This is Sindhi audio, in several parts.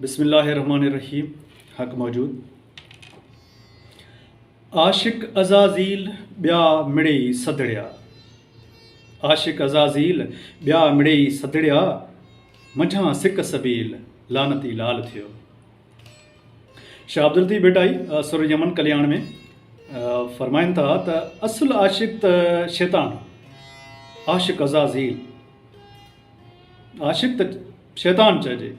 بسم الله الرحمن الرحيم حق موجود عاشق عزازيل ٻيا مڙئي سڌڙيا عاشق عزازيل ٻيا مڙئي سڌڙيا منجهان سڪ سبيل لعنتي لال ٿيو. شاهه عبداللطيف ڀٽائي سر يمن ڪلياڻ ۾ فرمائن ٿا ته اصل عاشق ته شيطان عاشق عزازيل عاشق ته شيطان چئجي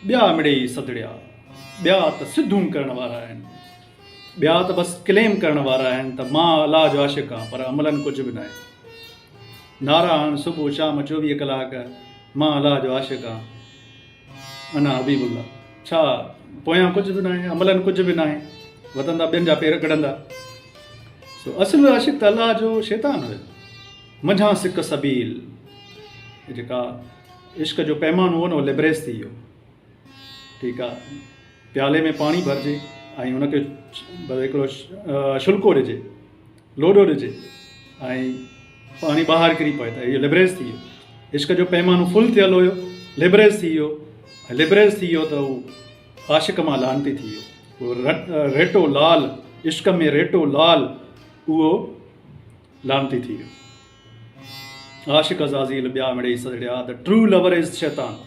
ٻيا مڙئي سڌڙيا ٻيا ته سڌون ڪرڻ وارا آهن ٻيا ته بس ڪليم ڪرڻ وارا آهن ته مان الله جو عاشق آهيان پر عملن ڪجهه به ناهي نعرا هڻ صبح شام 24 ڪلاڪ مان الله جو عاشق آهيان انا حبيب الله ڇا پويان ڪجهه به ناهي عملن ڪجهه به ناهي وتندا ٻين جا پير ڪڍندا سو اصل عاشق ته الله جو شيطان هيو منجهان سڪ سبيل جيڪا عشق جو پيمانو هو نه لبريز ٿي ويو ٺيڪ آ پيالي ۾ پاڻي ڀرجي ۽ ان کي هڪڙو شلڪو ڏجي لوڏو ڏجي ۽ پاڻي ٻاهر ڪري پوي ته اهو لبريز ٿي ويو. عشق جو پيمانو فل ٿيل هيو، لبريز ٿي ويو ۽ لبريز ٿي ويو ته هو عاشق مان لعنتي ٿي ويو. اهو ريٽو لال، عشق ۾ ريٽو لال، اهو لعنتي ٿي ويو. عاشق عزازيل ٻيا مڙئي سڌڙيا، The true lover is Shaitan,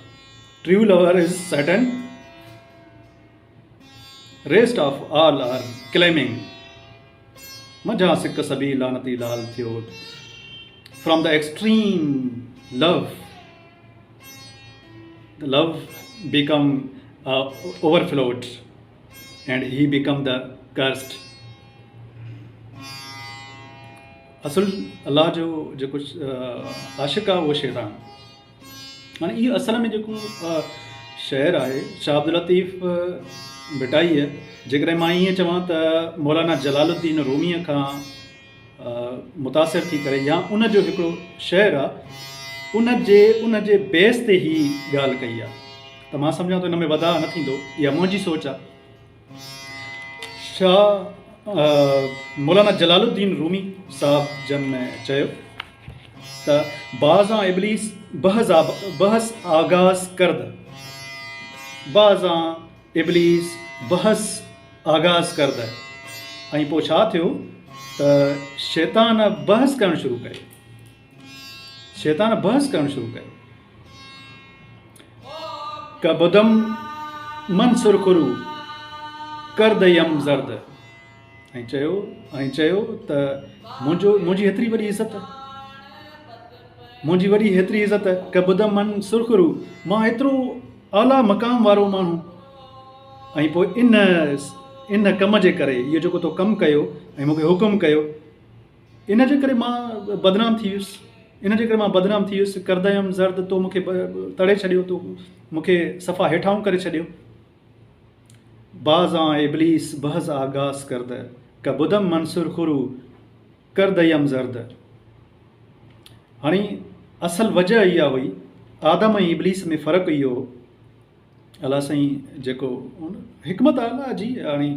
True lover is Satan. Rest of all are claiming منجهان سڪ سبي لعنتي لال ٿيو from the extreme love the love become overflowed and he become the cursed اصل الله جو جيڪو عاشق آهي اهو شيطان هاڻي اهو اصل ۾ جيڪو شعر آهي شاهه عبداللطيف ڀٽائيء جيڪڏهن مان ائين چوان ته مولانا جلال الدين روميء کان متاثر ٿي ڪري يا ان جو هڪڙو شعر آهي ان جي ان جي بيس تي هي ڳالهه ڪئي آهي ته مان سمجهان ٿو ان ۾ وڌاء نه ٿيندو اها منهنجي سوچ آهي شاهه مولانا جلال الدين رومي صاحب جن چيو ته بعضان ابليس بحث آغاز ڪرد بعضان ابليس بحث آغاز ڪرد ۽ پوء ڇا ٿيو ته شيطان بحث ڪرڻ شروع ڪيو شيطان بحث ڪرڻ شروع ڪيو ڪبدم من سرخرو ڪرد يم زرد ۽ چيو ۽ چيو ته منهنجو منهنجي هيتري وڏي عزت منهنجي وڏي هيتري عزت ڪبدم من سرخرو مان ايترو اعليٰ مقام وارو ماڻهو ۽ پوء ان ان ڪم جي ڪري اهو جيڪو تو ڪم ڪيو ۽ مون کي حڪم ڪيو ان جي ڪري مان بدنام ٿي ويس ان جي ڪري مان بدنام ٿي ويس ڪرديم زرد تو مون کي تڙي ڇڏيو تو مون کي صفا هيٺائون ڪري ڇڏيو باز آن ابليس بحز آغاز ڪرد ڪه بدم منصور خرو ڪرديم زرد هاڻي اصل وجه اها هئي آدم ۽ ابليس ۾ فرق اهو هو الله سائين جيڪو حڪمت آهي الله جي هاڻي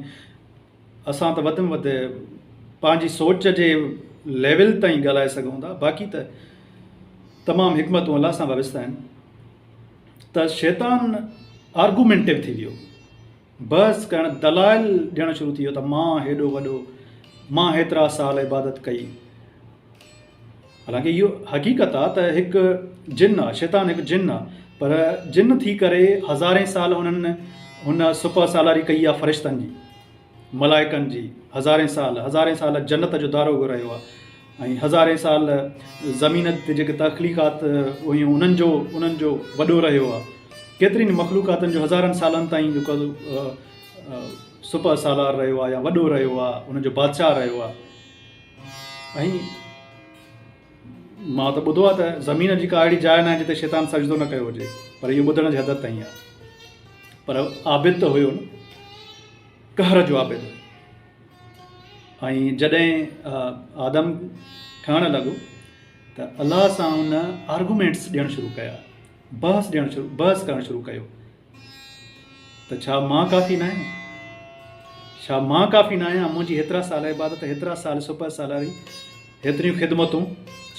اسان ته وڌ ۾ وڌ پنهنجي سوچ جي ليول تائين ڳالهائي سگهون ٿا باقي ته تمام حڪمتون الله سان وابسته آهن ته شيطان آرگومينٽو ٿي ويو بحث ڪرڻ دلائل ڏيڻ شروع ٿي ويو ته مان هيڏو وڏو مان هيترا سال عبادت ڪئي حالانڪه اهو حقيقت آ ته هڪ جن آ، شيطان هڪ جن آ، پر جن ٿي ڪري هزارين سال انهن هن سپهه سالاري ڪئي آ فرشتن جي، ملائڪن جي، هزارين سال، هزارين سال جنت جو داروغو رهيو آ ۽ هزارين سال زمين تي جيڪي تخليقات هيون انهن جو انهن جو وڏو رهيو آ، ڪيترين مخلوقاتن جو هزارن سالن تائين جيڪو سپهه سالار رهيو آ يا وڏو رهيو آ، انهن جو بادشاهه رهيو آ. ۽ مان ته ٻڌو آهي ته زمين جي ڪا اهڙي جاء ناهي جتي شيطان سجدو نه ڪيو هجي پر اهو ٻڌڻ جي حد تائين آهي پر عابد ته هيو نه قهر جو عابد ۽ جڏهن آدم ٺهڻ لڳو ته الله سان ان آرگومينٽس ڏيڻ شروع ڪيا بحث ڏيڻ شروع بحث ڪرڻ شروع ڪيو ته ڇا مان ڪافي ناهيان؟ ڇا مان ڪافي ناهيان؟ منهنجي هيترا سال عبادت، هيترا سال سپهه سالاري، هيتريون خدمتون،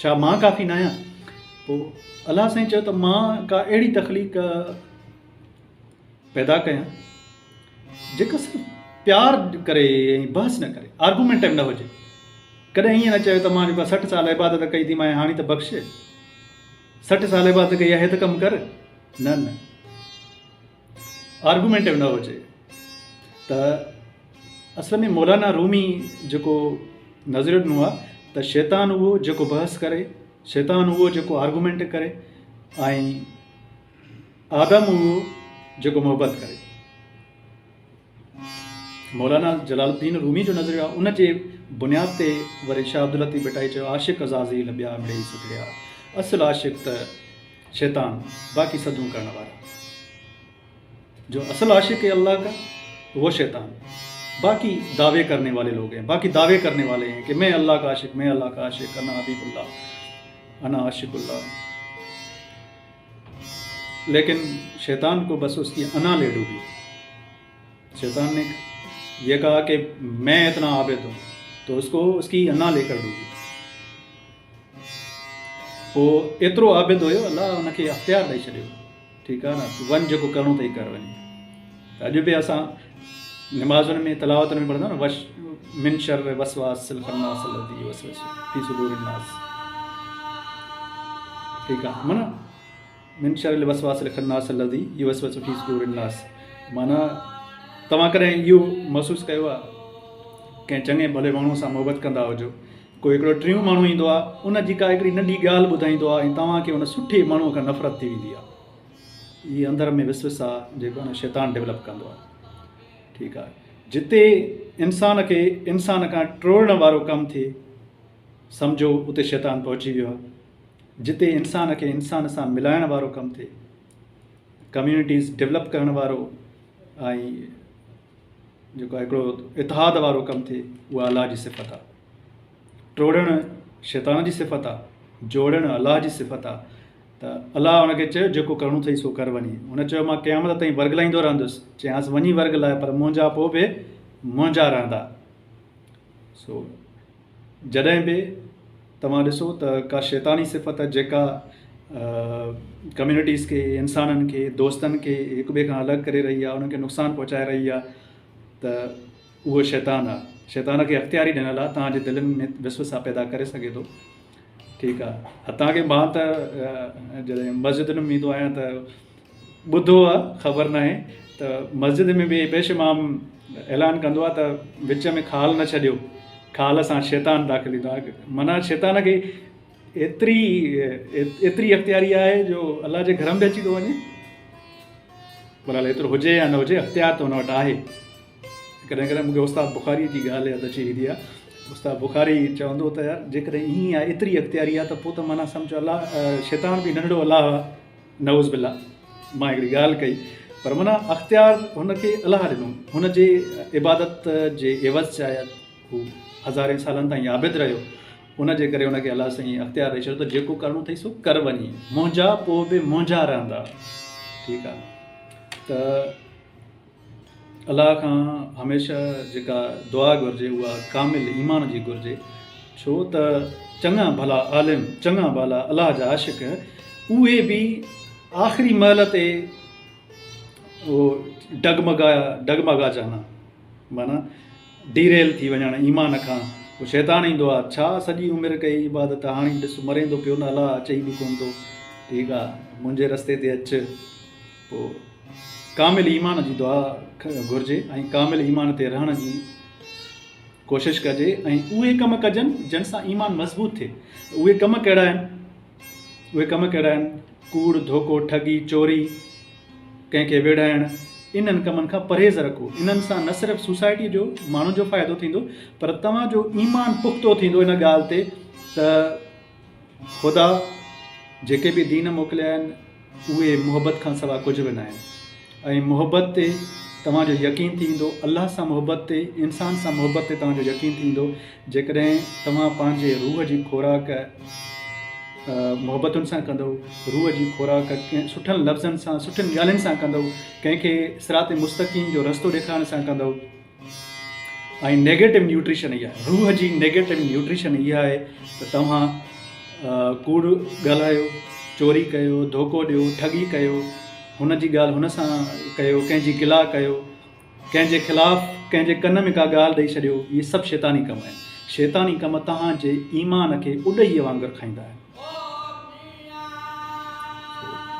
ڇا مان ڪافي ناهيان؟ پوء الله سائين چيو ته مان ڪا اهڙي تخليق پيدا ڪيان جيڪا صرف پيار ڪري ۽ بحث نه ڪري، آرگومينٽ نه هجي. ڪڏهن ائين نه چوي ته مان جيڪو 60 سال عبادت ڪئي ٿي مانء هاڻي ته بخش، 60 سال عبادت ڪئي آهي ته ڪم ڪر. نه نه، آرگومينٽ نه هجي. ته اصل ۾ مولانا رومي جيڪو نظريو ڏنو آهي ته شيطان اهو جيڪو بحث ڪري، شيطان اهو جيڪو آرگومينٽ ڪري ۽ آدم اهو جيڪو محبت ڪري. مولانا جلال الدين رومي جو نظريو آهي، ان جي بنياد تي وري شاهه عبداللطيف ڀٽائي چيو عاشق عزازيل ٻيا مڙيئي سڌڙيا، اصل عاشق ته شيطان باقي سڌون ڪرڻ وارا. جو اصل عاشق هي الله کا وہ شيطان، باقي دعوي ڪرني والي لوگ هين، باقي دعوي ڪرني والي هين ڪي مين الله کا عاشق، مين الله کا عاشق، انا حبيب الله، انا عاشق الله. ليڪن شيطان کو بس اس ڪي انا لي ڊوبي. شيطان ني يه ڪها ڪي مين اتنا عابد هون تو اس کو اس ڪي انا لي ڪر ڊوبي. پوء ايترو عابد هيو الله ان کي اختيار ڏئي ڇڏيو، ٺيڪ آ نه وڃ جيڪو ڪرڻو اٿئي ڪر وڃي. ته اڄ به اسان نمازن ۾ تلاوتن ۾ پڙهندا نه وش من شر وسواس الخناس الذي يوسوس في صدور الناس، ٺيڪ آ معنی من شر الوسواس الخناس الذي يوسوس في صدور الناس. معنی توهان ڪڏهن اهو محسوس ڪيو آ ڪنهن چڱي ڀلي ماڻهو سان محبت ڪندا هجو، ڪو هڪڙو ٽيون ماڻهو ايندو آ ان جي ڪا هڪڙي ننڍي ڳالهه ٻڌائيندو آ ۽ توهان کي ان سٺي ماڻهو کان نفرت ٿي ويندي آ. هي اندر ۾ وسوسا جيڪو آ نه شيطان ڊولپ ڪندو آ. ٺيڪ آ، جتي انسان کي انسان کان ٽوڙڻ وارو ڪم ٿئي سمجهو اتي شيطان پهچي ويو آ. جتي انسان کي انسان سان ملائڻ وارو ڪم ٿئي، ڪميونٽيز ڊولپ ڪرڻ وارو ۽ جيڪو هڪڙو اتحاد وارو ڪم ٿئي اها الله جي صفت آ. ٽوڙڻ شيطان جي صفت آ، جوڙڻ الله جي صفت آ. ته الله ان کي چيو جيڪو ڪرڻو اٿئي سو ڪر وڃي. هن چيو مان قيامت تائين ورغلائيندو رهندس. چيائينس وڃي ورغلاء پر منهنجا پوء به منهنجا رهندا. سو جڏهن به توهان ڏسو ته ڪا شيطاني صفت جيڪا ڪميونٽيز کي، انسانن کي، دوستن کي هڪ ٻئي کان الڳ ڪري رهي آهي، انهن کي نقصان پهچائي رهي آهي ته اهو شيطان آهي. شيطان کي اختيار ئي ڏنل آهي توهان جي دلين ۾ وسوسا پيدا ڪري سگهي ٿو. ٺيڪ آ هتان کي مان ته جڏهن مسجدن ۾ ويندو آهيان ته ٻڌو آ خبر ناهي ته مسجد ۾ به پيش امام اعلان ڪندو آ ته وچ ۾ خال نه ڇڏيو، خال سان شيطان داخل ٿيندو آ. معنيٰ شيطان کي ايتري ايتري اختياري آهي جو الله جي گهر ۾ به اچي ٿو وڃي. بهرحال ايترو هجي يا نه هجي اختيار ته هن وٽ آهي. ڪڏهن ڪڏهن مونکي استاد بخاري جي ڳالهه ياد اچي ويندي آهي. استاد بخاري چوندو هو ته يار جيڪڏهن ائين آهي ايتري اختياري آهي ته پوء ته معنيٰ سمجهو الله شيطان به ننڍڙو الله آهي، نعوذ بالله مان هڪڙي ڳالهه ڪئي، پر معنيٰ اختيار هن کي الله ڏنو، هن جي عبادت جي عيوض شايد هو هزارين سالن تائين عابد رهيو، ان جي ڪري هن کي الله سائين اختيار ڏئي ڇڏيو ته جيڪو ڪرڻو اٿئي سو ڪر وڃي، منهنجا پوء به منهنجا رهندا. ٺيڪ آهي ته الله کان هميشه جيڪا دعا گهرجي اها ڪامل ايمان جي گهرجي، ڇو ته چڱا ڀلا عالم، چڱا ڀلا الله جا عاشق اهي به آخري مهل تي اهو ڊگمگا ڊگمگا جانا معنيٰ ڊيريل ٿي وڃڻ ايمان کان. پوء شيطان ايندو آ، ڇا سڄي عمر ڪئي عبادت هاڻي ڏس مرين ٿو پيو نه الله اچئي به ڪونه ٿو، ٺيڪ آ منهنجي رستي تي اچ. پوء ڪامل ايمان جي دعا گهرجي ۽ ڪامل ايمان تي رهڻ جي ڪوشش ڪجي ۽ اهي ڪم ڪجن جن سان ايمان مضبوط ٿئي. اهي ڪم ڪهڙا آهن؟ اهي ڪم ڪهڙا آهن؟ ڪوڙ، ڌوڪو، ٺڳي، چوري، ڪنهن کي ويڙهائڻ، انهن ڪمن کان پرهيز رکو. انهن سان نه صرف سوسائٽي جو ماڻهن جو فائدو ٿيندو پر توهان جو ايمان پختو ٿيندو ان ڳالهه تي ته خدا جيڪي به دين موڪليا آهن اهي محبت کان سوا ڪجهه به ناهن ۽ محبت تي توهان جو يقين ٿي ويندو، الله سان محبت تي، انسان سان محبت تي توهان جو يقين ٿي ويندو، جيڪڏهن توهان پنهنجي روح جي خوراڪ محبتن سان ڪندؤ، روح جي خوراڪ سٺن لفظن سان، سٺين ڳالهين سان ڪندؤ، ڪنهن کي صراط مستقيم جو رستو ڏيکارڻ سان ڪندؤ ۽ نيگيٽو نيوٽريشن اها آهي، روح جي نيگيٽو نيوٽريشن اها آهي ته توهان ڪوڙ ڳالهايو، چوري ڪيو، ڌوڪو ڏيو، ٺڳي ڪيو، هن جي ڳالهه هن سان ڪيو، ڪنهن جي گلا ڪيو، ڪنهن جي خلاف ڪنهن جي ڪن ۾ ڪا ڳالهه ڏئي ڇڏيو، اهي سڀ شيطاني ڪم آهن. شيطاني ڪم توهان جي ايمان کي اڏهيء وانگر کائيندا آهن.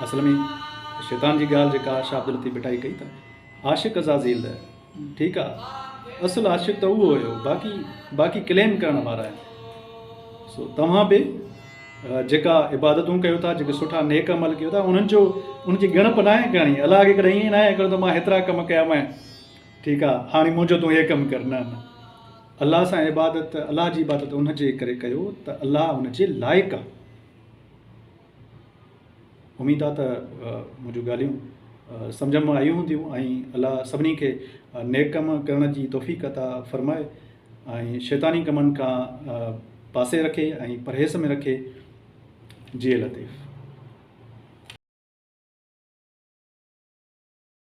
اصل ۾ شيطان جي ڳالهه جيڪا شاهه عبداللطيف ڀٽائي ڪئي ته عاشق عزازيل ٺيڪ آ اصل عاشق ته اهو هيو باقي باقي ڪليم ڪرڻ وارا آهن. سو توهان به جيڪا عبادتون ڪيو ٿا جيڪي سٺا نيڪ عمل ڪيو ٿا انهن جو ان جي ڳڻپ ناهي ڪرڻي الله کي ڪڏهن ائين ناهي ڪرڻو ته مان هيترا ڪم ڪيا مين ٺيڪ آ هاڻي منهنجو تون هي ڪم ڪر نه نه الله سان عبادت الله جي عبادت ان جي ڪري ڪيو ته الله ان جي لائق آ اميد آ ته منهنجون ڳالهيون سمجھ ۾ آيون هونديون ۽ الله سڀني کي نيڪ ڪم ڪرڻ جي توفيق عطا فرمائي ۽ شيطاني ڪمن کان پاسي رکي ۽ پرهيز ۾ رکي. جيئي لطيف.